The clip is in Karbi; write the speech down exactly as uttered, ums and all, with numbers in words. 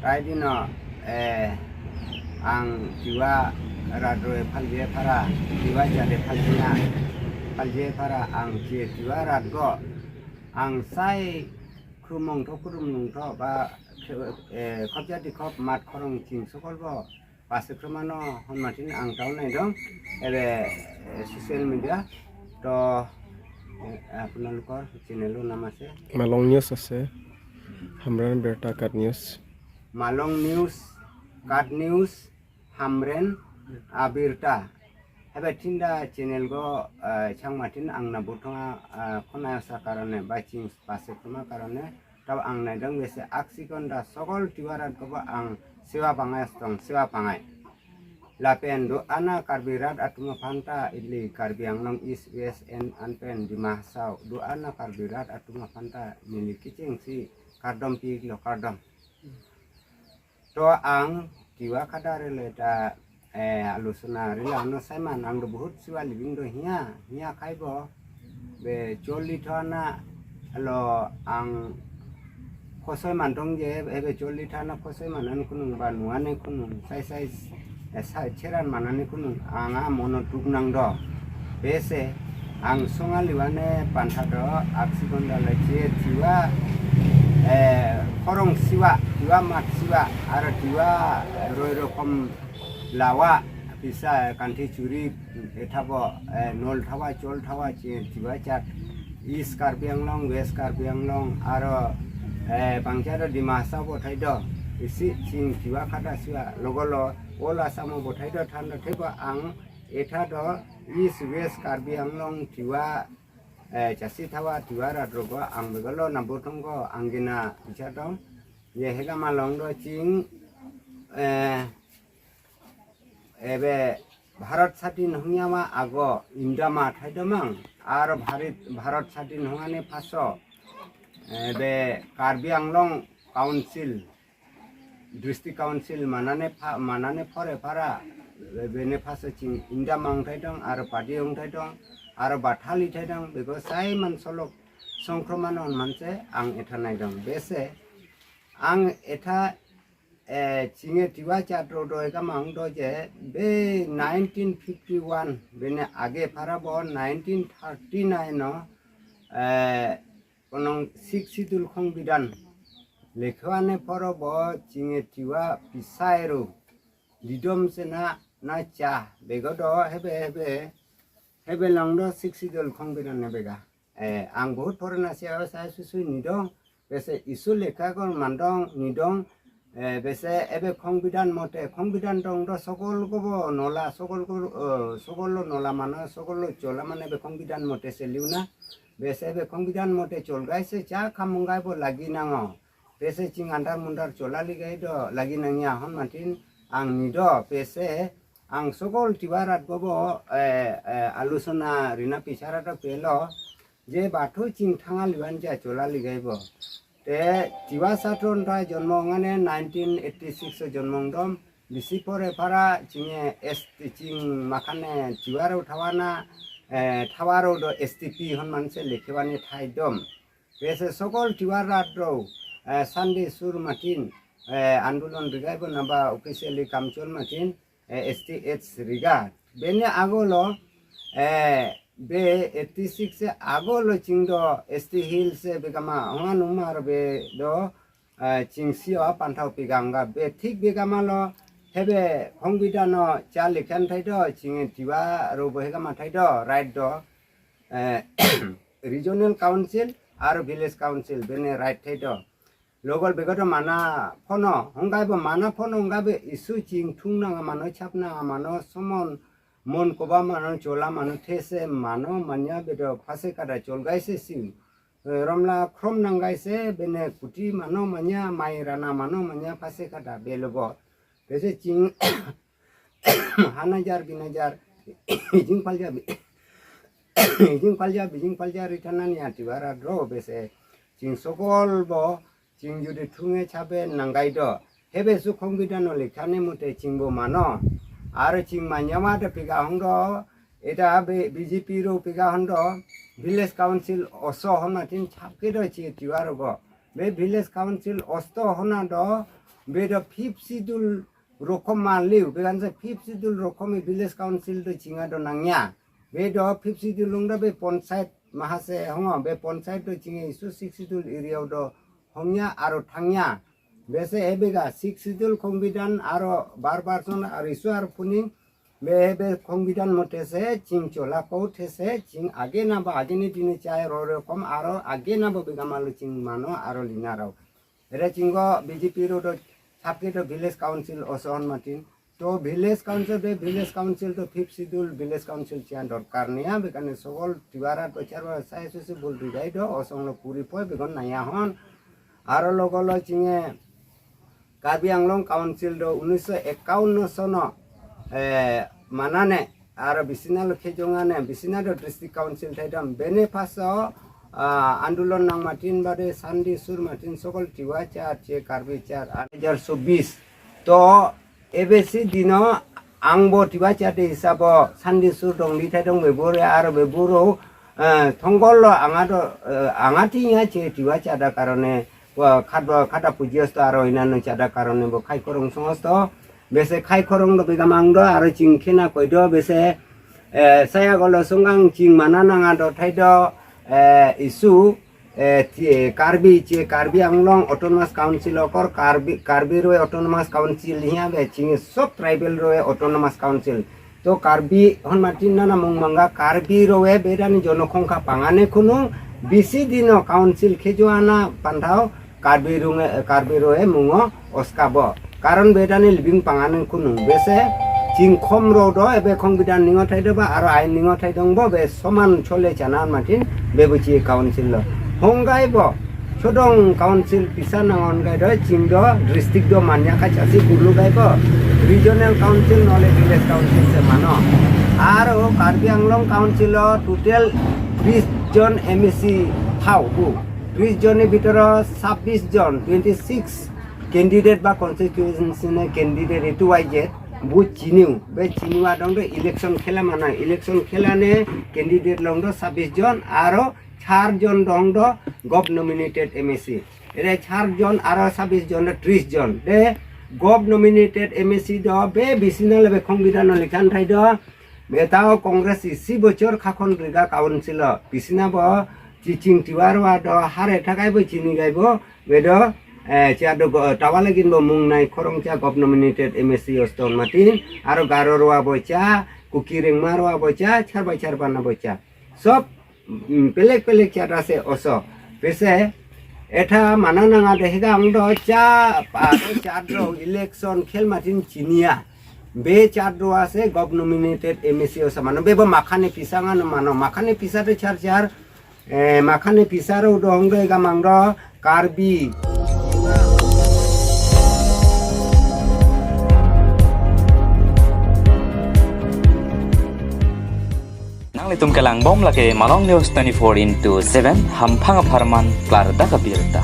Kaidino, eh, ang Tiwa rat roi phalje phara, Tiwa jade phalje na, phalje phara ang che Tiwa rat go, ang sai khrumong tho khrumong tho ba, eh, khop jadi khop mat khorong ching sokol bo, pase khrumano hon matin ang tau nai dong, ebe, eh, social media, to, eh, apnalokor channel lo nam ase. Malong News ase, Hamren Abirta Kat News. Malong News, Kat News, Hamren, Abirta. Hebe tinda channel go, eh, chang matin ang na butonga, eh, khonai sa karone, ba ching pase khruma karone, tau ang nai dong bese aksi konda sokol Tiwa rat go ba ang sewa pangai stong, sewa pangai. Lapen do-an a Karbi rat atum aphanta ili Karbi Anglong East, West and anpen Dima Hasao, do-an a Karbi rat atum aphanta neli kechengsi kardom pilo, kardom. To ang Tiwa khada rele ta, eh, alusona rila no saiman ang do bahut siwa living do hiya, hiya khai bo. Be choli thana lo ang khosoi man dong je, ebe choli thana khosoi man an kunung ba nuan ne kunung, sai sai, eh, sai cheran man an kunung, ang a mono tuk nang do. Bese ang songa liwane pantha do aksi konda le che Tiwa, eh, khorong siwa, Tiwa mat siwa, aro Tiwa, eh, roi rokom lawa, pisa kanthi churi, eh, thabo, eh, nol thawa, chol thawa, che Tiwa chat, East Karbi Anglong, West Karbi Anglong, aro, eh, bangchara Dima Hasao bo thai do, isi ching Tiwa khada siwa, logolo, all Assam bo thai do, than do thebo ang, etha do, East West Karbi Anglong Tiwa, eh, chasi thawa Tiwa rat rogo ang begalo na botong ko ang gina bichar dong. Ye hega malong do ching, eh, ebe Bharat Sadin hongya ma ago India ma thai do mang. Aro Bharat, Bharat Sadin hongane phaso, ebe Karbi Anglong Council, District Council manane pha, manane phore phara, bene phaso ching India mang thai dong, aro padi hong thai dong, aro bathali thai dong, bego sai man solok songkroman on manse ang etha nai dong. Bese ang etha, eh, chinge Tiwa chat ro do eka mang do je, be nineteen fifty-one, bene age phara bo nineteen thirty-nine no, eh, konong Sixth Schedule khongbidan lekha ane phoro bo chinge Tiwa pisai ro didom sena na cha bego do hebe hebe hebe lang do Sixth Schedule khongbidan ne bega. Eh, ang bahut phoro na sia sai susui ni dong, bese isu lekha kon man dong ni dong, eh, bese ebe khongbidan mote, khongbidan dong do sokol ko bo nola, sokol ko, eh, sokol lo nola mano, sokol lo chola mano ebe khongbidan mote seliu na, bese ebe khongbidan mote chol gai se cha khamung gai bo lagi nango. Bese ching andar mundar chola li gai do lagi nangya hon matin ang ni do, bese ang sokol Tiwa rat go bo, eh, eh, alusona rina pisara do pelo, je bathu ching thanga liwan ja chola li gai bo. Te Tiwa satron ta jonmo ngane nineteen eighty-six jonmo dom, bisi phore phara chinge S T ching makhane Tiwa ro thawana, eh, thawa ro do S T P hon manse lekhe wane thai dom. Bese sokol Tiwa rat ro, eh, Sunday sur matin, eh, andolon rigai bo naba officially kamchol matin, eh, S T H riga. Bene ago lo, eh, be eighty-six se ago lo ching do S T Hill se bekama honga numar be do, eh, ching sio apantha piganga be thik bekama lo hebe khongbidan no cha lekhan thai do ching Tiwa ro bo hekama thai do right do, eh, Regional Council aro Village Council bene right thai do. Logol bego do mana phono, honggai bo mana phono, honggai bo isu ching thung nang mano, chap nang mano, somon mon koba mano, chola mano, these mano, manya bedo phase kada chol gai se siu. Eh, romla khrom nang gai se, bene kuti mano, manya, mai rana mano, manya, phase kada belobo. These ching hanajar binajar, jing palja bi-, jing palja bi-, jing palja rithanan ya Tiwa rat ro bese ching sokol bo, ching judi thunge chabe nang gai do. Hebe su khongbidan no lekha ne mute ching bo mano. Aro ching manyama de piga hong do, eta be B J P ro piga hong do, Village Council oso hon matin chap ke do chi Tiwa ro go. Be village council osto hona do, be do fifth schedule rokom maliu, be kan se fifth schedule rokom e village council do chinga do nangya. Be do fifth schedule lung do be panchayat mahase hongo, be panchayat do chinge isu sixth schedule area do hongya aro thangya. Be se ebe ga sixth schedule khongbidan aro bar bar son aro isu aro puning, be ebe khongbidan mote se ching chola ko the se ching age na ba age ne dine chai ro ro kom aro age na ba be ga malu ching mano aro lina rau. Ere chinggo B J P ro do thapke do village council oso hon matin. To village council be village council to fifth schedule village council chian dorkar niya, be kan e sogol tiwara do charwa sai susi bul rigai do osong lo puri poi be gon naya hon. Aro logo lo chinge Karbi Anglong Council do unniso ekaun no sono, eh, manane aro bisina lo khejong ane bisina do district council thaidam bene paso, ah, andolon nang matin bade Sandi Sur matin sogol Tiwa char che Karbi char an hajar sobis. To A B C dino angbo Tiwa char de hisabo Sandi Sur dong di thaidong bebur ya aro bebur ro, eh, thonggol lo anga do, eh, anga tinya che Tiwa char da karone wa khat ba khat apuji osto aro inano char da karone bo khai korong song osto. Be se khai korong do be gamang do aro ching khena koi do be se, eh, saya golo sunggang ching mana nanga do thai do, eh, isu, eh, ti-, Karbi che Karbi Anglong Autonomous Council okor Karbi, Karbi Roe Autonomous Council hiya be ching sob tribal Roe Autonomous Council. To Karbi hon matin nana mung mangga Karbi Roe be dan jono khongkha pangane khunung B C dino council khejo ana panthau Karbi Roe, Karbi Roe mungo oskabo. Karon be dan living pangane khunung be se chingkhom ro do ebe khongbidan ningo thai do ba aro ain ningo thai dong bo be soman chole chanan matin be buchi council lo. Honggai bo chodong council pisa nangon gai do ching do district do manya kachasi bulu gai bo regional council nole village council se mano. Aro Karbi Anglong Council lo total tris jon M A C thau bu. Tris jon ni bhitor sabis jon, twenty six candidate ba constituency ne candidate itu waje bu chiniu be chiniu adong do election khela mana election khela ne candidate long do sabis jon aro char jon dong do gov nominated M A C. Ere char jon aro sabis jon do tris jon. De gov nominated M A C do be bisina lebe khongbidan no likhan thai do. Betao Congress isi bochor khakhon riga council lo. Bisina bo chiching tiwar wa do hare thakai bo chini gai bo. Be do, eh, cha do go, tawa lagin bo mung nai khorong cha gov nominated M A C oston matin. Aro Garo rowa bo cha, Kuki Rengma rowa bo cha, char bai char bana bo cha. Sob mm, pelek pelek char ase oso. Pese etha mana nanga de hega ang do cha pa do cha do election khel matin chinia. Be cha do ase gov nominated M A C oso mano be bo makhane pisa ngan mano makhane pisa de char char, eh, makhane pisa ro do hong de gamang do Karbi. Nanglitum kelang bom lake Malong News twenty-four into seven, hamphang apharman klardak abirta.